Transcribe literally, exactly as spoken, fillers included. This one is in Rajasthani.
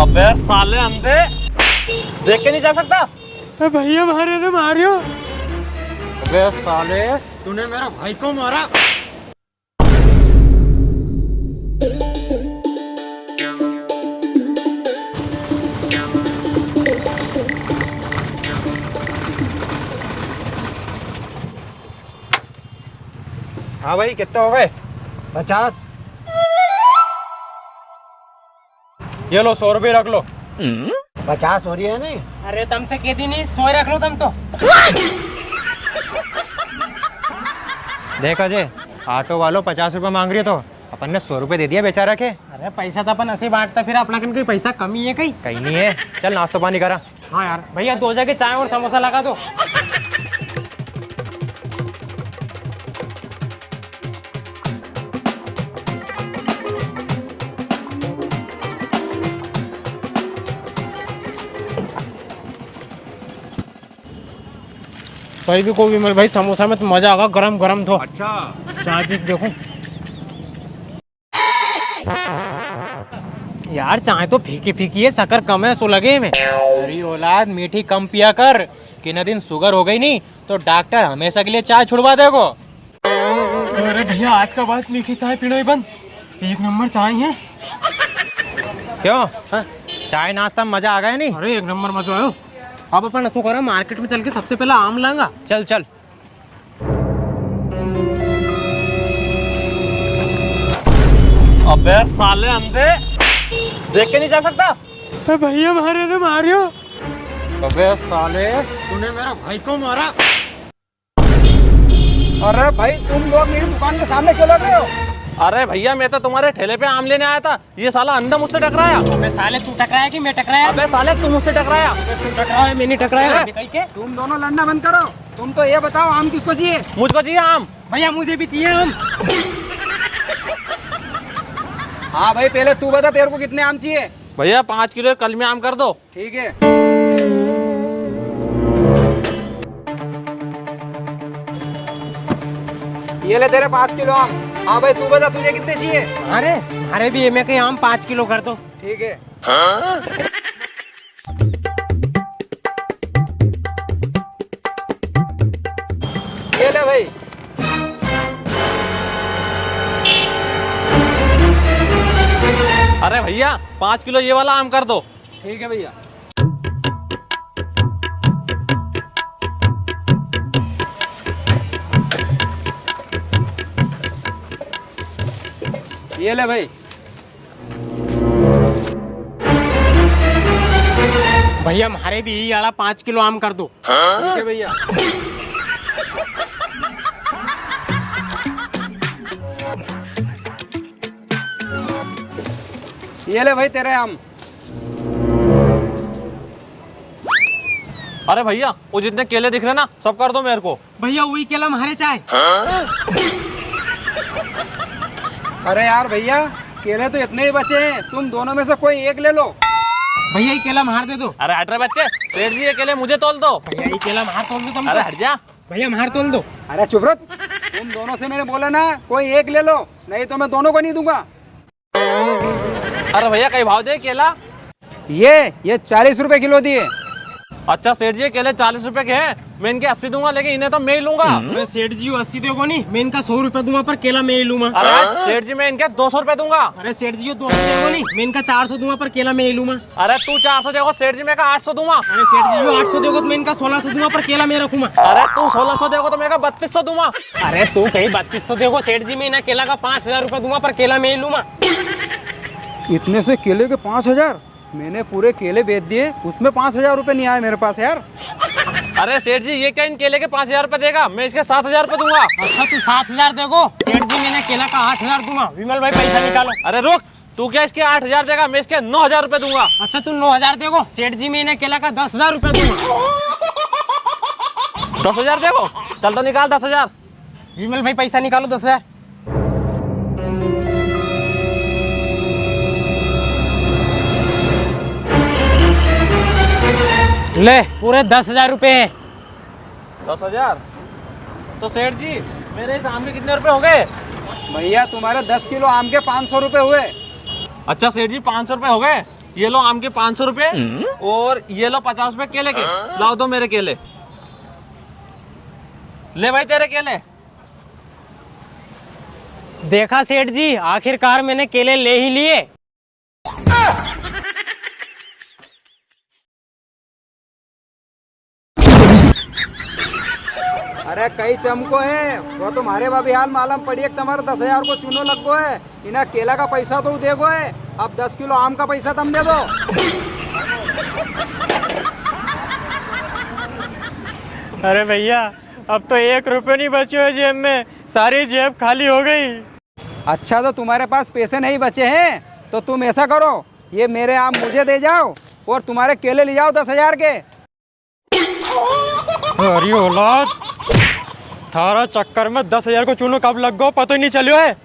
अबे साले अंधे, देख के नहीं जा सकता? ए भैया, मारे ने मारियो। अबे साले, तूने मेरा भाई को मारा। हाँ भाई, कितने हो गए? पचास। ये लो, सौ रुपये रख लो। पचास हो रही है नी? अरे, तमसे कह दी नी, सौ रख लो तम तो। देख अजय, ऑटो वालो पचास रुपये मांग रही है तो अपन ने सौ रुपये दे दिया बेचारा के। अरे, पैसा तो अपन ऐसे ही बांटता, फिर अपना कन कोई पैसा कमी है कहीं? कहीं नहीं है। चल, नाश्तो पानी करा। हाँ यार, भैया, दो जगह चाय और समोसा लगा दो। भाई भी को विमल भाई, समोसा में तो मजा आगा, गरम गरम थो। अच्छा। चाय पी के देखो। यार, चाय तो फीकी फीकी है, शक्कर कम है, सो लगे में। अरे औलाद, मीठी कम पिया कर, किन्ना दिन शुगर हो गई नी तो डॉक्टर हमेशा के लिए चाय छुड़वा देगो। अरे भैया, आज का बाद मीठी चाय पीना ही बंद। एक नंबर चाय है। क्यों? हाँ? चाय नाश्ता में मजा आ गया नी? अरे, एक नंबर मजा आयो। अब अपन ऐसो करा, मार्केट में चल के सबसे पहला आम लांगा। चल, चल। अबे साले अंधे, देख के नहीं जा सकता? ए भैया, मारे ने मारियो। अबे साले, तूने मेरा भाई को मारा। अरे भाई, तुम लोग मेरी दुकान के सामने क्यों लड़ रहे हो? अरे भैया, मैं तो तुम्हारे ठेले पे आम लेने आया था, ये साला अंधा मुझसे टकराया। अबे साले, तू टकराया कि मैं टकराया? अबे साले, तू मुझसे टकराया। अबे तू टकराया, मैं नहीं टकराया। अबे कहीं के? तुम दोनों लड़ना बंद करो। तुम तो ये बताओ, आम किसको चाहिए? मुझको चाहिए आम। भैया, मुझे भी चाहिए आम। हाँ भाई, पहले तू बता, तेरे को कितने आम चाहिए? भैया, पाँच किलो कलमी आम कर दो। ठीक है, ये ले तेरे पाँच किलो आम। हाँ भाई, तू बता, तुझे कितने चाहिए? अरे, हमारे भी ये में के आम पाँच किलो कर दो। ठीक है। ये ले भाई। अरे भैया, पाँच किलो ये वाला आम कर दो। ठीक है भैया। ये ले भाई। भैया, हमारे भी यही वाला पाँच किलो आम कर दो। ठीक है भैया। ये ले भाई तेरे आम। अरे भैया, वो जितने केले दिख रहे ना, सब कर दो मेरे को। भैया, वही केला हमारे चाहे। अरे यार भैया, केले तो इतने ही बचे हैं, तुम दोनों में से कोई एक ले लो। भैया, ये केला हमार दे दो। अरे हट रे बच्चे, सेठ जी, ये केले मुझे तोल दो। भैया, ये केला हमार तोल दो तुम अरे तो। हट जा। भैया, हमार तोल दो। अरे चुप रहो, तुम दोनों से मैंने बोला ना, कोई एक ले लो, नहीं तो मैं दोनों को नहीं दूंगा। अरे भैया, कई भाव दे केला? ये, ये चालीस रुपए किलो दिए। अच्छा सेठ जी, ये केले चालीस रुपए के हैं, मैं इनके अस्सी दूंगा, लेकिन इन्हें तो मैं ही लूंगा। अरे सेठ जी, यो अस्सी देगो नी, मैं इनका सौ रुपया दूंगा, पर केला मैं ही लूंगा। अरे सेठ जी, मैं इनके दो सौ रुपए दूंगा। अरे सेठ जी, यो दो सौ देगो नी, मैं इनका चार सौ दूंगा, पर केला मैं ही लूंगा। अरे तू चार सौ देगो सेठ जी, मैं का आठ सौ दूंगा। अरे सेठ जी, यो आठ सौ देगो तो मैं इनका सोलह सौ दूंगा, पर केला मैं रखूंगा। अरे तू सोलह सौ देगो तो मैं का बत्तीस सौ दूंगा। अरे तू कई बत्तीस सौ देगो सेठ जी, मैं इना केला का पाँच हजार रुपया दूंगा, पर केला मैं ही लूंगा। इतने से केले के पाँच हजार? मैंने पूरे केले बेच दिए, उसमें पाँच हजार रुपए नहीं आए मेरे पास यार। अरे सेठ जी, ये क्या इन केले के पाँच हजार रुपए देगा? मैं इसके सात हजार रुपए दूंगा। अच्छा, तू सात हजार देगो? सेठ जी, मैं इना केला का आठ हजार दूंगा। विमल भाई, पैसा निकालो। अरे रुक, तू क्या इसके आठ हजार देगा? मैं इसके नौ हजार रुपए दूंगा। अच्छा, तू नौ हजार देगो? सेठ जी, मैं इना केला का दस हजार रुपए दूंगा। दस हजार देगो? चल तो निकाल दस हजार। विमल भाई, पैसा निकालो दस हजार। ले, पूरे दस हजार रुपए हैं। दस हजार? तो सेठ जी, मेरे इस आम के कितने रुपए हो गए? भैया, तुम्हारे दस किलो आम के पाँच सौ रुपए हुए। अच्छा सेठ जी, पाँच सौ रुपए हो गए? ये लो आम के पाँच सौ रुपए और ये लो पचास रुपए केले के। लाओ, दो मेरे केले। ले भाई, तेरे केले। देखा सेठ जी, आखिरकार मैंने केले ले ही लिए। अरे कई चमको है, वो तो म्हारे बा भी हाल मालूम पड़ी है कि तमारे दस हजार को चूनो लग गो है। इना केला का पैसा तो देगो है, अब दस किलो आम का पैसा तम दे दो। अरे भैया, अब तो एक रुपयो नी बच्यो है जेब में, सारी जेब खाली हो गई। अच्छा, तो तुम्हारे पास पैसे नहीं बचे हैं, तो तुम ऐसा करो, ये मेरे आम मुझे दे जाओ और तुम्हारे केले ले जाओ दस हजार के। अरे औलाद, थारा चक्कर में दस हजार को चूनो कब लग गो, पतो ही नी चल्यो है।